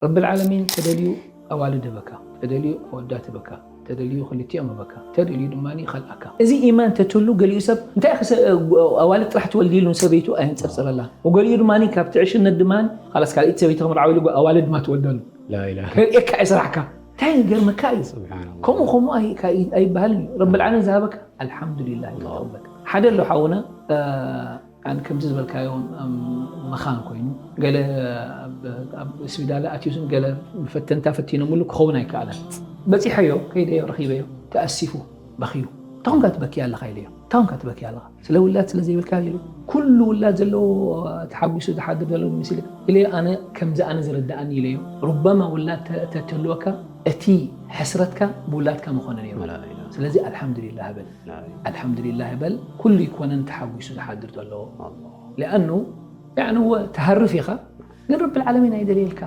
ረብል ዓለሚን ተደልዩ ኣዋልድ ህበካ፣ ተደልዩ ኣወዳት ህበካ፣ ተደልዩ ክልቲኦም ህበካ፣ ተደልዩ ድማ ይኸልኣካ። እዚ ኢማን ተትህሉ ገሊኡ ሰብ እንታይ ኢኺ ሰ-፣ ኣዋልድ ጥራሕ ትወልዲ ኢሉ ንሰበይቱ ኣየንጸርጽረላን። ወገሊኡ ድማ ካብቲ ዕሽነት ድማ ኻላስ ካልኣይቲ ሰበይቲ ከምርዓው ኢሉ ኣዋልድ ድማ ትወልደሉ። ላኢላ ከርእየካ እዩ ስራሕካ። እንታይ ገርመካ እዩ። ስብሓንላ ከምኡ ከምኡ ኣይ- ኣይ- ኣይበሃልን እዩ። ረብል ዓለሚን ዝሃበካ ኣልሓምዱሊላህ ይከተውበካ። ሓደ ኣሎ ሓውና፣ እ፣ ኣን ከምዚ ዝበልካዮ፣ እም፣ መኻን ኮይኑ ገለ ኣብ ኣብ ስቢዳለ ኣትዩስን ገለ መፈተንታ ፈቲኖምሉ ክኸውን ኣይከኣለን። በፂሐዮ፣ ከይደዮ፣ ረኺበዮ፣ ተኣሲፉ፣ በኽዩ። ታኹንካ ትበኪ ኣለኻ ኢለዮ። ታኹንካ ትበኪ ኣለኻ ስለ ውላድ ስለ ዘይብልካ ኢሉ። ኩሉ ውላድ ዘለዎ ተሓጒሱ ዝሓድር ዘሎ ምስል ኢለዮ። ኣነ ከምዚ ኣነ ዝርዳእኒ ኢለዮ። ሩበማ ውላድ ተ- ተትህልወካ እቲ ሕስረትካ ብውላድካ ምኾነ ነይሩ። ስለዚ ኣልሓምዱሊላህ በል። ኣልሓምዱሊላህ በል። ኩሉ ይኮነን ተሓጒሱ ዝሓድር ዘለዎ። ሊኣኑ ያዕኒ እወ ትሃርፍ ኢኻ፣ ግን ረብል ዓለሚን ኣይደልየልካ።